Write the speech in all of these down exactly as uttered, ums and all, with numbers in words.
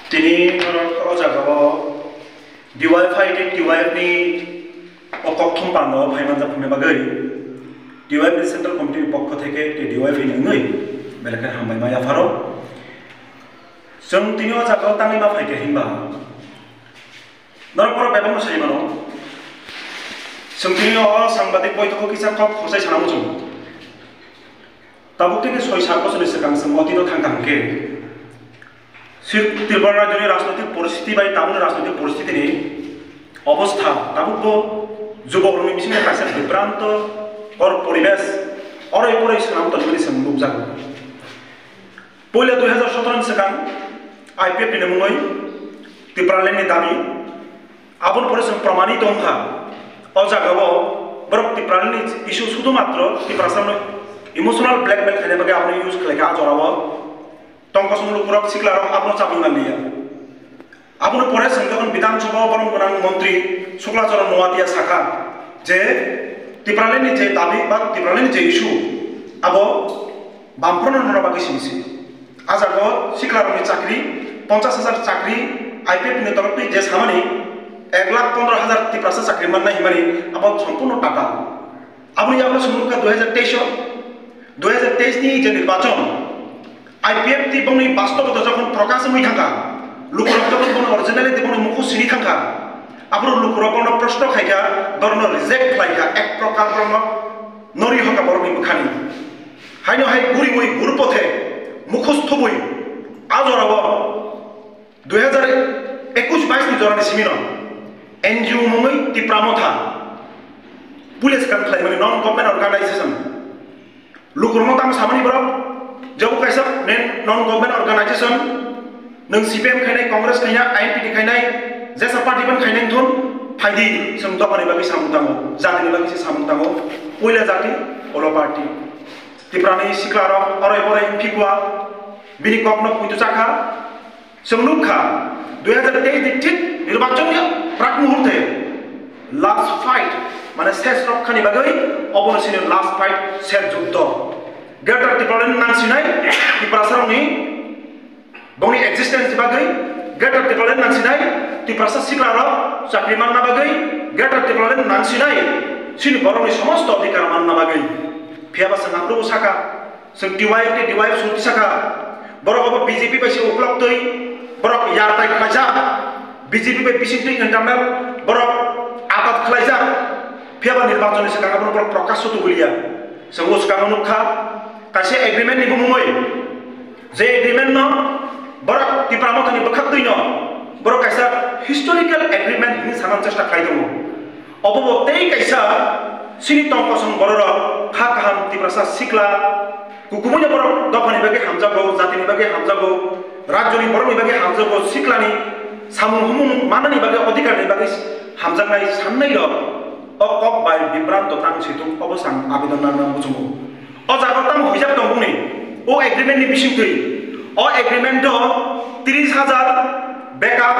Tini norok o jagao D Y F I tei T Y F ni o kokthum pandao phaimanjak hwnwi bagwi D Y F ni Central Committee ni pokho theke tei D Y F ni wngwi belai khe hambai ma yapharo. Chwng tini o jagao tangwi ma phaikha hinba norok borok bebakno sai mano. Chwng tini o sangbadik boithogo kisa kok khorchai sana muchung. Tabuk tei soi sat bochorni swkang chwng otino thangkha hwnkhe, Sir-, Tripura rajyoni rajnoitik poristiti bai tabukni rajnoitik poristitini obostha tabukbo jubokrokni bisingo kaisa bibranto or poribesh oroi poroi swnam tongmani chwng nukjago. Puila dui hazar sotoro ni swkang I P F T ni mungwi Tipraland ni dabi, aboni pore chwng promanito wngkha. O jagao borok Tipraland ni issue sudhumatro Tiprasano emotional blackmail khaina bagwi abono use khlaikha a jorao. Tongkosong lukurok siklarok abono chabwi manliya. Aboni pore chwng jokhon Bidhan Sabha o borom gwnang montri Sukla Charan Noatia sakha je Tipraland ni je dabi ba Tipraland ni je issue abo Bamphorno nokna bagwi simi se. A jagao siklarokni chakri, ponchash hajar chakri, I P F T ni torokni je samani ek lakh pondro hajar Tiprasa chakri mannai himani abo sompurno tatal. Aboni yago chwng nukha dui hazar teis o, dui hazar teis ni je nirbachon, I P F T bongni bastobota jokhon prokash wngwi thangkha, lukurok jokhon bono originality bongni mukhu sini thangkha, aphuru lukurok bono proshno khaikha, borokno reject khlaikha, ek prokar borokno nori hoka borokni bwkhani. Haino hai guriwi gurpothe mukhus thubwi a jorao dui hazar ekush bais ni jorani simino N G O mungwi Tipra Motha puila swkang khlaimani non government organization. Lukurokno tamo samani borok, jabo kaisa main non government organization, nwng C P M khainai, Congress khainai, I N P T khainai, jesa party ban khainai wngthun, phaidi chwng dophani bagwi samung tango, jatini bagwi se samung tango, puila jati, olo party. Tiprani siklarok oroi boroi wngphikwa, bini kokno puitu chakha. Chwng nukha, dui hazar teis ni thik nirbachon ni prak muhurte last fight, mane ses rokkhani bagwi obono sini last fight ses jukto. Greater Tipraland nangsinai Tiprasarokni bongni existence ni bagwi, Greater Tipraland nangsinai Tiprasa siklarok chakri manna bagwi, Greater Tipraland nangsinai sini borokni somosto adhikar manna bagwi. Phiyaba chwng aphuru saka, chwng T Y F tei D Y F surti saka, borok obo B J P bai se uklok twi, borok yartai khlaijak, B J P bai bising twi internal borok atat khlaijak, phiyaba nirbachon ni swkang borok, borok prokasho tubuliya. Chwng o swkango nukha, kaisa agreement ni bumungwi, je agreement no borok Tipra Mothani bwkhak twi no borok kaisa historical agreement hinwi sana chesta khlai tongo. Obo bo tei kaisa sini tong kosong bororok kha kaham Tiprasa sikla kukubuino borok dophani bagwi hamjago, jatini bagwi hamjago, rajyoni borokni bagwi hamjago, siklani samung humung manani bagwi, odhikarni bagwi hamjaknai sannairok o kok bai bibranto tang situng obo sang abidon nangna muchungo. O jaga tamo huijak tong bongni o agreement ni bisingtwi. O agreement o tris hajar bekar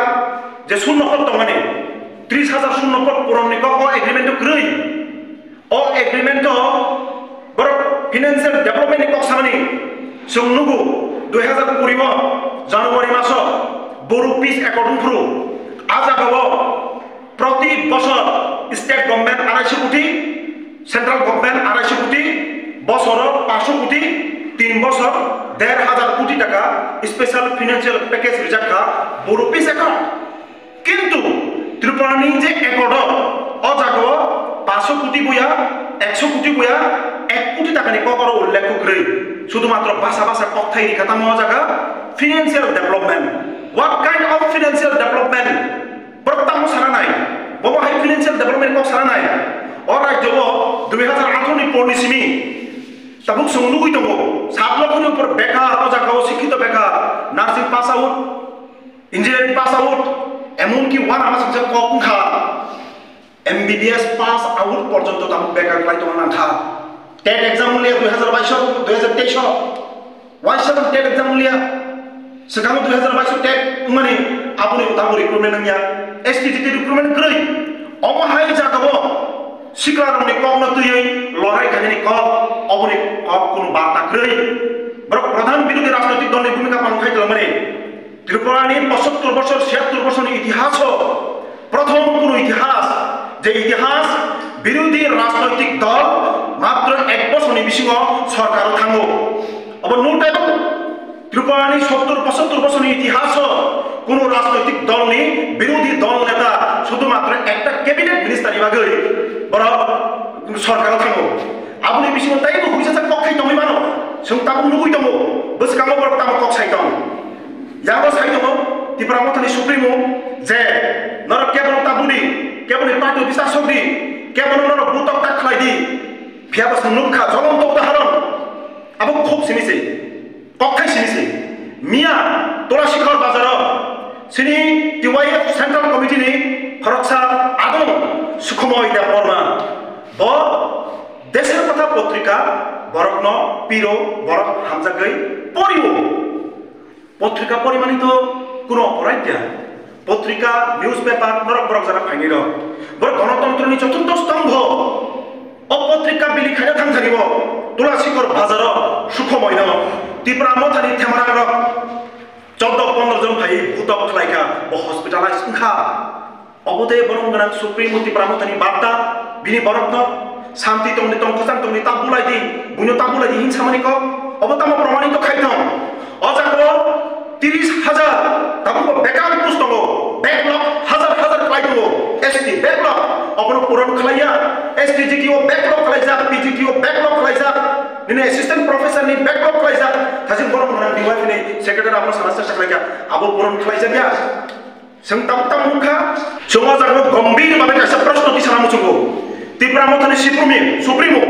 je shunno pot tongmani, tris hajar shunno pot puron ni kok o agreement o kwrwi. O agreement o borok financial development ni kok samani chwng nugo dui hajar kuri o January maso Boru Peace Accord wngphuru a jaga o Proti bosor state government arai sho koti, central government arai sho koti, bosoro paanch sho koti, tin bosor der hajar koti taka special financial package rijak kha Boru Peace Accord. Kintu Tripura ni je accord o, o jaga o paanch sho koti boya, ek sho koti boya, ek koti taka ni kokoro ullekh kwrwi. Sudhumatro basa basa kokthai rikha tamo o jaga financial development. What kind of financial development? Borok tamo sana nai, bobo hai financial development kok sana nai. O rajyo o dui hazar atharo ni por ni simi tabuk chwng nugwi tongo, sat lokho ni upor bekar, o jaga o sikhito bekar, nursing pass out, engineering pass out, emonki uanama singsa kok wngkha, M B B S pass out porjonto tabuk bekar khlai tongna nangkha. TET exam wngya dui hazar bais o, dui hazar teis o. Waisa TET exam wngya. Swkango dui hazar bais o TET wngmani aboni tabuk recruitment wngya. S T T T recruitment kwrwi. Omo hai jagao siklarokni kokno twiwi lorai khainani kok, oboni kok kunu barta kwrwi. Borok pradhan birodhi rajnoitik dolni bhumika palon khai twlangmani. Tripura ni pochattor bosor, chiyattor bosor ni itihas o prothom kuno itihas, je itihas birodhi rajnoitik dol matro ek bosor ni bisingo sorkar o thango. Obo no time Tripura ni sottor pochattor bosor ni itihas o kuno rajnoitik dol ni birodhi dol neta sudhumatro ekta cabinet minister ni bagwi borok sorkar o thango. Aboni bisingo taibo huijasa kok khai tongwi mano, chwng tabuk nugwi tongo, bwskango borok tamo kok sai tong. Yago sai tongo Tipra Mothani Supremo je norok kebono tabudi, keboni party bisa sokdi, kebono norok butok tak khlai di. Phiya bo chwng nukha jolonto udahoron. Abo khub simi se, kokthai simi se. Miya Tulasikhor bazaro sini T Y F Central Committee ni khoroksa adong Sukhumoi Debbarma. Bo Desher Kotha potrika borokno piro, borok hamjagwi porio. Potrika porimani to kuno oporaid ya. Potrika, newspaper, norok borok jana phainai rok. Borok gonotontro ni choturtho stombho. O potrika bili khaina thangthani bo Tulasikhor bazaro Sukhumoi no Tipra Mothani themarang rok chordo pondro jon phai butok khlaikha, bo hospitalize wngkha. Obo de borok gwnang Supreme Tipra Mothani barta, bini borokno santi tongdi, tongkosang tongdi, ta bulai di, buino ta bulai di hin samani kok. Obo tamo promani to khai tong. O jago tiris hajar tabuk bo bekar post tongo, backlog hajar hajar khlai tongo, S T backlog, obono puron khlaiya, S T G T O backlog khlaijak, P G T O backlog khlaijak, nini assistant professor ni backlog khlaijak, thajin borok gwnang D Y F ni secretary abono sana chesta khlaikha, abo puron khlaijakya. Chwng tabuk tamo wngkha, chwng o jaga gombhir bhabe kaisa proshno tisana muchungo. Tipra Mothani Supreme, Supremo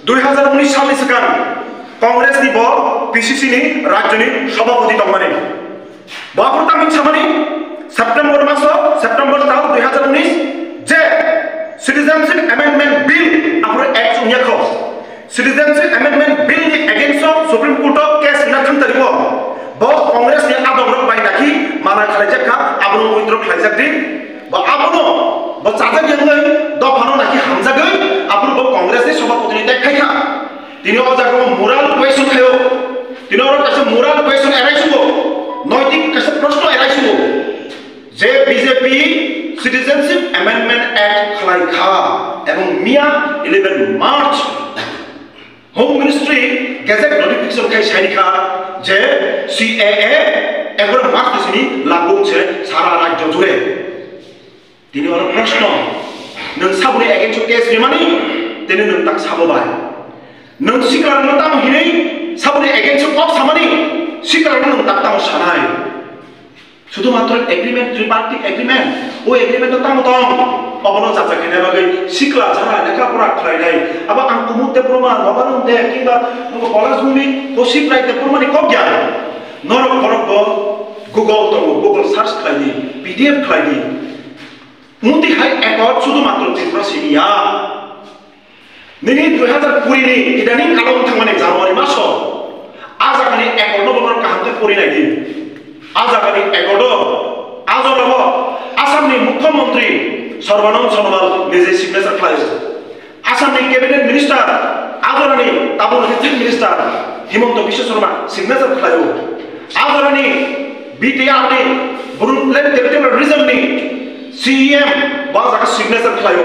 dui hazar unis salni swkang Congress ni bo P C C ni rajyoni sabhapati tongmani. Bo aphuru tamo samani September maso, September tal dui hazar unis je Citizenship Amendment Bill aphuru act wngya kho. Citizenship Amendment Bill ni against o Supreme Court o case rina thang taribo. Bo Congress ni adong rok bai nakhi mana khlaijak kha, abono withdraw khlaijak di. Bo abono bo chajak yangwi dophano nakhi hamjagwi, abono bo Congress ni sabhapati ni tek khai kha. Tini o jaga o moral question khayo. Tini oro kaisa moral question arise wngbo. Noitik kaisa proshno arise wngbo. Je B J P Citizenship Amendment Act khlai kha, ebong miya eleven March Home Ministry gazette notification khai sai kha je C A A eleven March ni sini lagu se sara rajyo jure. Tini oro proshno, nwng saboni against o case rimani, tini nwng tak sabo bai. Nwng sikla rwno tamo hinwi saboni against o kok samani, sikla rwno nwng tak tamo sanai. Sudhumatro agreement, tripartite agreement, o agreement o tamo tong, obono jaja khaina bagwi sikla jara lekha pora khlainai, abo ang kumut de broma, nobarung de, kiba nungo Polas Bhumi, Kosip Rai de bromani kok ya. Norok borok bo Google tongo, Google search khlai di, P D F khlai di. Muti hai accord sudhumatro Tripura sini ya. Nini dui hazar kuri ni idaning kalo wng thangmani January maso, a jagani accord no bono kaham khe pori nai di. A jagani accord o, a jora o Assam ni Mukhyamantri Sarbanand Sonowal nije signature khlai o. Assam ni cabinet minister, a jora ni tabuk ni chief minister Himanta Biswa Sarma signature khlai o. A jora ni B T R ni Bru-, Black Territorial Region ni C E M bo jaga signature khlai o.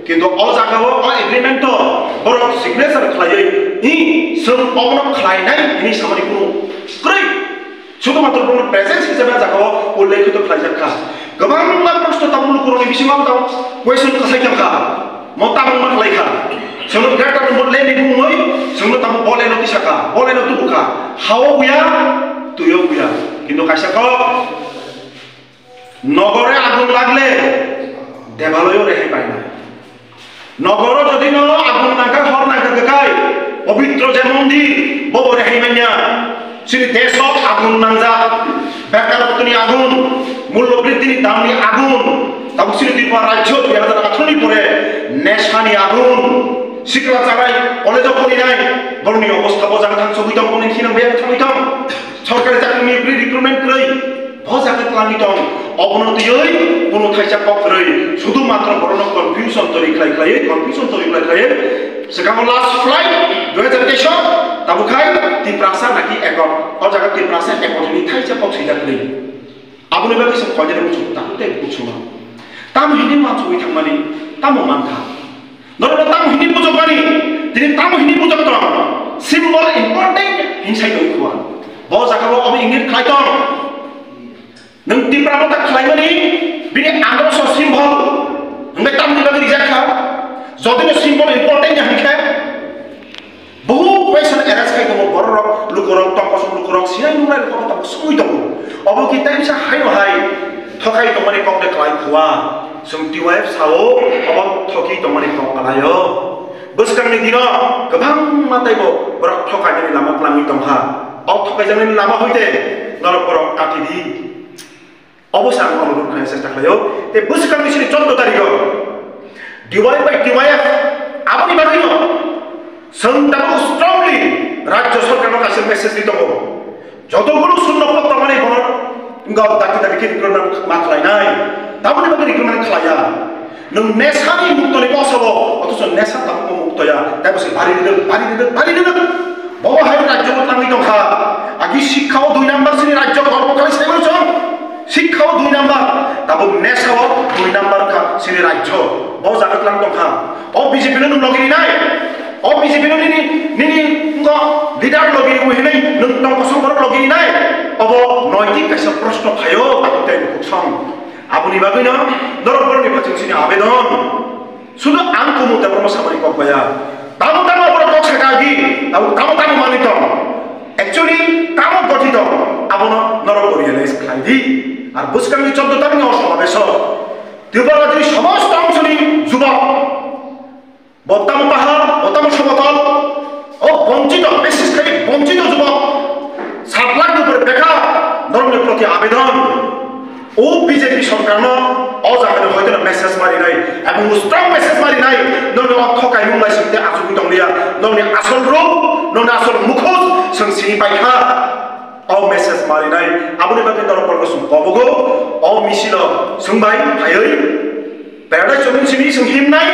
Kintu o jaga o, o agreement o borok signature khlaiwi, "Hi, chwng obono khlainai," hwnwi samani kunu kwrwi. Sudhumatro bono presence hisabe a jaga o ullekhitu khlaijak kha. Kwbangma proshno tabuk lukurokni bisingo ang tamo question kwsai tong kha. Mo tabuk ma khlai kha. Chwngno greater number le ni bumui, chwngno tamo bole no tisa kha, bole no tubu kha. Hao buya, tuyo buya. Kintu kaisa kok, nogore agun lagle, debaloyo rehai paina. Nogoro jodi no agun nangkha, hor nangkha, kwkai, pobitro je mondir, bobo rehai manya. Chini desh o agun nangjak, bekarotto ni agun, mullo briddhi ni dam ni agun, tabuk chini Tripura rajyo dui hazar atharo ni pore nesha ni agun, sikla charai college o porinai, borok ni obostha bo jaga thang sogwi tong, boni thinang biyang thangwi tong, sorkari chakri ni free recruitment kwrwi, bo jaga twlangwi tong, obono twiwi kunu thaisa kok kwrwi, sudhu matro borok no confusion tori khlai khlaiwi, confusion tori khlai khlaiwi, Swkang last flight dui hajar teis, tabuk khai Tiprasa naki ekot, o jaga Tiprasa ekot hwnwi thaisa kok swijak kwrwi. Aboni bagwi se koinani muchung tamo tei muchungo. Tamo hwnwi muchungwi thangmani, tamo mankha. Norokno tamo hwnwi bujokmani, tini tamo hwnwi bujok tong. Symbol important hwnwi sai tong khua. Bo jaga o obo ingit khlai tong. Nwng Tipra Motha khlaimani bini androso symbol hwnkhe tamni bagwi rijak kha? Jotoni symbol important ya hwnkhe? Bohu question arise khai tongo bororok, lukurok, tongkosong lukurok, sinai nungnai lukurok tabuk songwi tongo. Obo ki tei bisa haino hai thokai tongmani kok de khlai khua? Chwng T Y F sao, obo thoki tongmani kok kalaio. Bwskangni dino kwbangma teibo borok thokainani lama twlangwi tongkha. O thokaijaknani lama hoite norok borok kati di. Obo se ang onurod khlaina chesta khlaio. Tei bwskangni sini chordo tarikho D Y by T Y F aboni bagwino chwng tabuk strongly rajyo sorkarno kaisa message di tongo. Joto guru sunno pok tongmani bono wngkha dakti dakti khe recruitment ma khlainai. Taboni bagwi recruitment khlaiya. Nwng nesani muktoni kosogo, othocho nesa tabukbo muktoya, tei bo se bari rwdwk, bari rwdwk, bari rwdwk. Bobo hai rajyo bo tangwi tongkha. Agi sikha o dui number sini rajyo kormo kali saibo chong. Sikha o dui number, tabuk nesa o dui number kha sini rajyo. Bo jaga tlang tongkha. O B J P no nwng logi rinai. O B J P no nini, nini ngo leader logi rinai hinwi nwng tong kosong borok logi rinai. Obo noitik kaisa proshno phaio, tabuk tei bukhuk song. Aboni bagwino norok borokni pachung sini abedon. Sudu ang kumu tei borokno samani kok baya. Tamo tamo borok kok saka agi, tamo tamo tamo manwi tong. Actually, tamo goti tong, abono norok bo realize khlai di. Ar bwskangni chordo tarikni o somabeso Tripura rajyoni somosto ongchoni jubok, bo tamo pahar, bo tamo somotol, o bonchito, bises khai bonchito jubok, sat lakh ni upore bekha, norokni proti abedon. O B J P sorkarno o jagani hoitono message marinai, ebong strong message marinai, nokni o thokaimung bai singte achugwi tongliya, nokni asol rup, nokni asol mukhus chwng sini paikha. O message marinai, aboni bagwi norok borokno chwng kobogo, o misilo chwng bai phaiwi Paradise Chowmihon simi chwng himnai,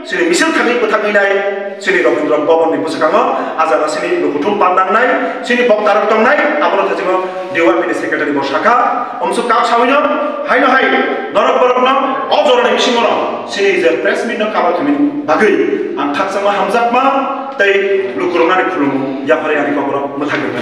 chini misil thangwi bwthangwinai, chini Rabindra Bhavan ni bwskango, ah jaga chini lukuthum pandangnai, chini boktarok tongnai, abono thajingo D Y P ni secretary bo sakha, omsuk kak sawino, haino hai, norok borokno, o jorani bisingono, chini je press meet no cover khaimani bagwi, ang khakchangma hamjakma, tei lukuroknani khulumung, yapharwi ani kokrok mwthangwi.